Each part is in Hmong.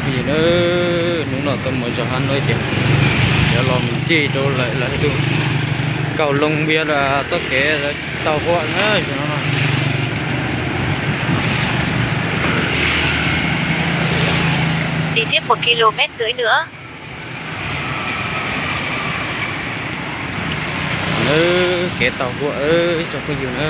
Hnub no tau mus zos Hab Noj ces yuav los mus ncig rau lawv, lawv tus kaum loo npias txoj kev lawv tau huam na. Đi tiếp một ki lô mét rưỡi nữa. Kev tau huam ib tsoom phooj ywg na.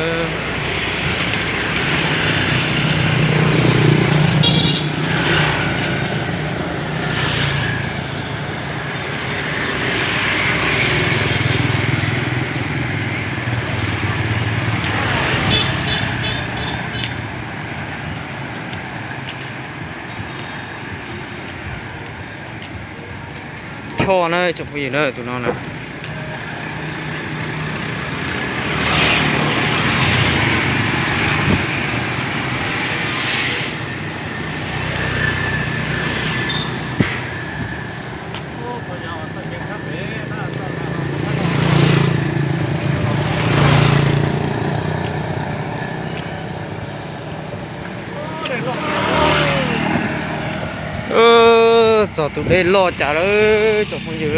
Choj na tsoom phooj ywg na, tus no na. Txog tus dej loj cas lawm tsoom phooj ywg.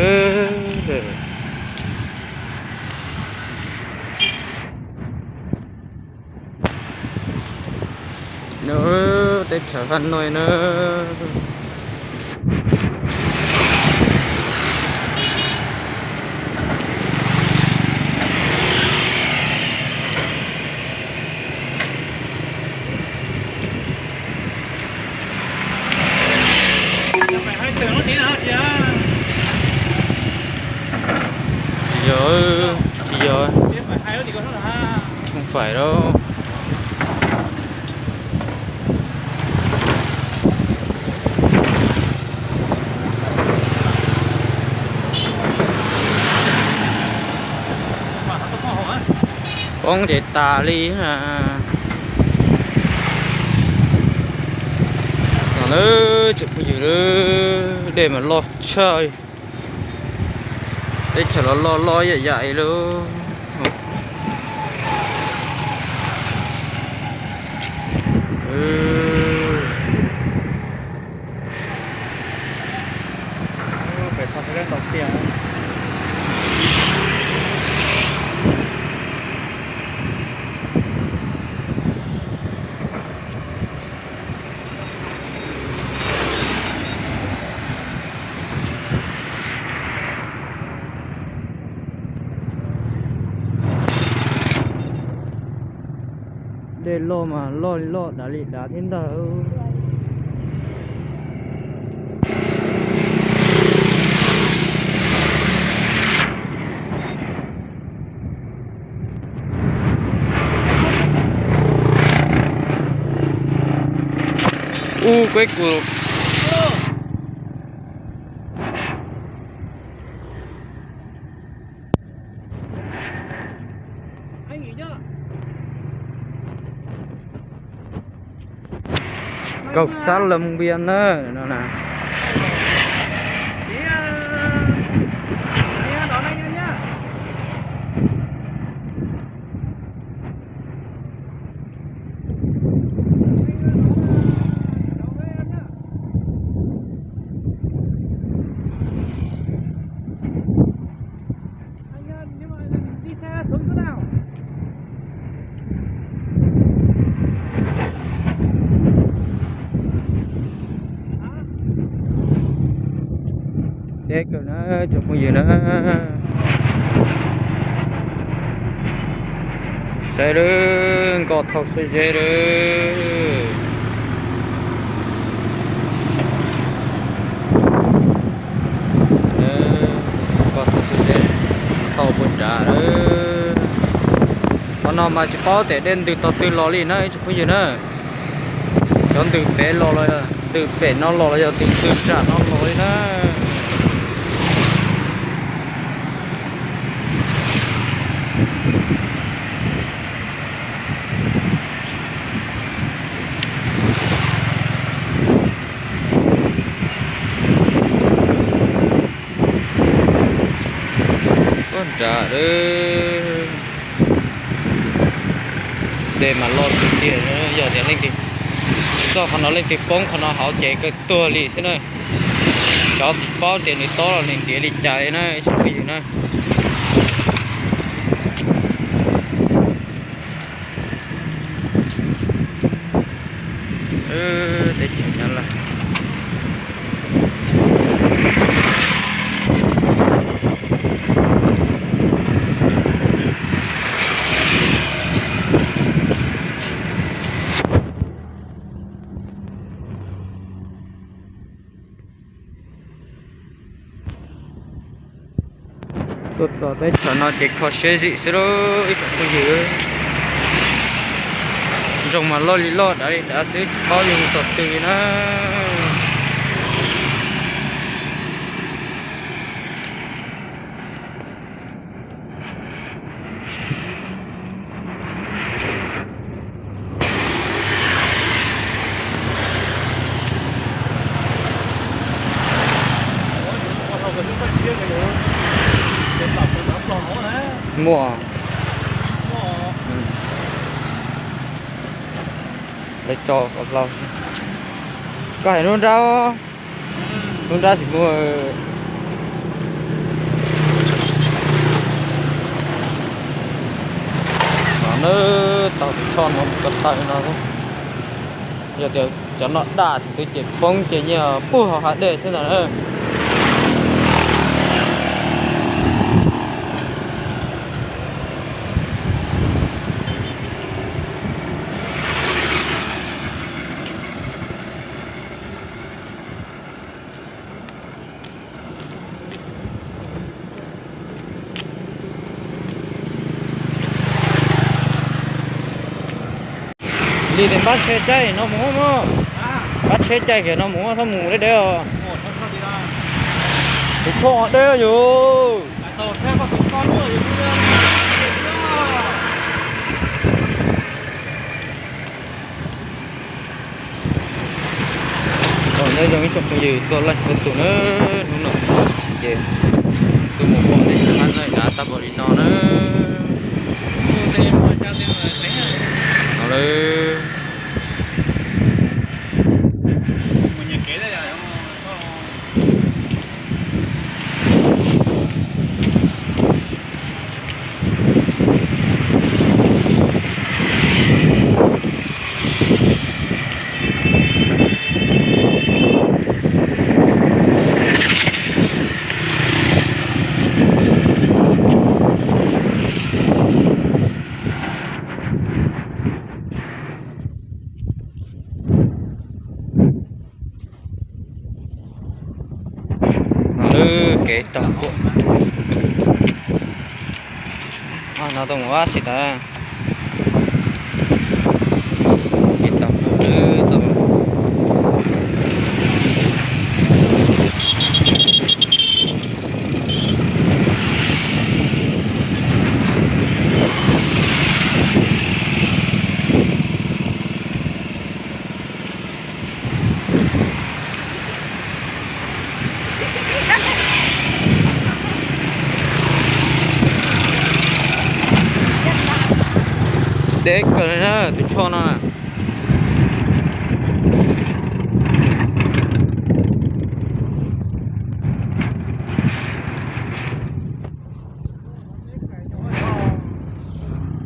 Teb chaws Hab Noj na. Tsis yog, tsis yog, không phải đâu. Poob ces tas li. Tsoom phooj ywg, dej mas loj tshaj. Teb chaws los loj loj ib yam li. Dej loj mas loj li loj, dav li dav thiab ntag. Ub, kuv Kaum xab loo npias na no na. Deb kawg na tsoom phooj ywg na. Saib lawm, nkoj thauj xwb zeb lawm. Nkoj thauj xwb zeb, tau puas nrad lawm. Qhov no mas tsis paub tias dej ntws tog twg los li na ib tsoom phooj ywg na. Cov ntws pem los, ntws pem no los los yog ntws ntws nram no los li na. Ua nrad, dej mas loj tiag tiag, yog tias leej twg Txog qhov no leej twg poob qhov no hauv ces kawg tuag li xwb na. Xyov tsis paub tias nws tob los nws ntiav li cas li na ib tsoom phooj ywg na. Teb chaws Nyab Laj. Tuaj txog teb chaws no ces kho siab zim xwb lauj ib tsoom phooj ywg. Nroog mas loj li loj, dav li dav xwb, tsis paub yuav mus txog twg na. Muaj. Lawv tso hlau. Koj hais lub nrab, lub nrab tsis muaj. No na, tau tus choj no mus ko taw no. Yog tias cov no daj thaum twg ces poob ces nyias puag hauv hav dej xwb ntag na. Li tias npab tsheb caij no mus mog. Npab tsheb caij kiag no mus, txhob mus deb deb os. Tus choj deb yus. Nyob zoo ib tsoom phooj ywg txhua leej txhua tus na, hnub no ces tuaj mus pom dej Xab Hab Ntxawg Dav tag npaum li no na. No lawm. Lub kev tog kuj, no tau mus ua tsi tas. Kev tog kuj lawm txog. Deb kawg li na tus choj no na.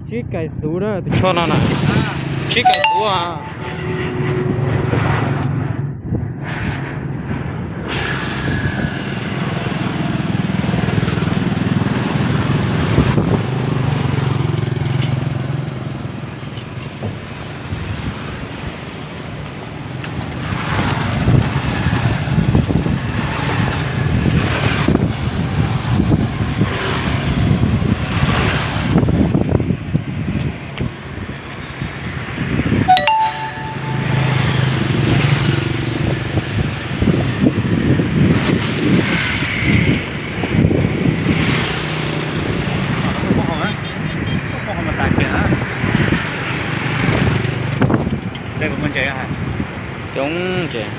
Tsib kais xuv na tus choj no na. Tsib kais xuv a. Coob ntses.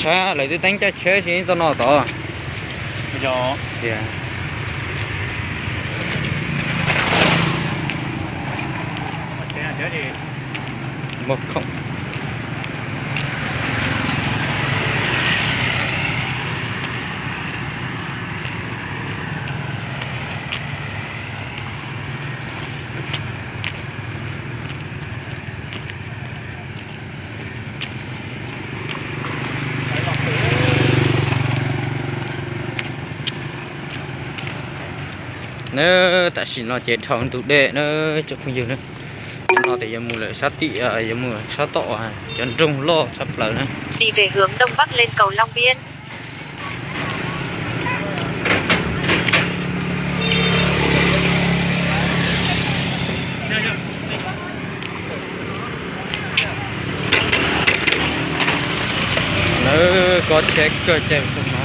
Tshab lawv twb teeb caij tsheb tsis txog no tod. Tias muaj khoom. Na, tam sim no ces dhau ntug dej na cov phooj ywg na. Cov no ces yuav mus lawm sab tim, yuav mus sab tom cov nroog loj tshaj plaws na. Đi về hướng Đông Bắc lên cầu Long Biên. Lawv kov tsheb kawg cai xwb no.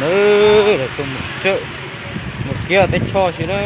Lawv tuaj mus tseem mus kiag teb chaws xwb na.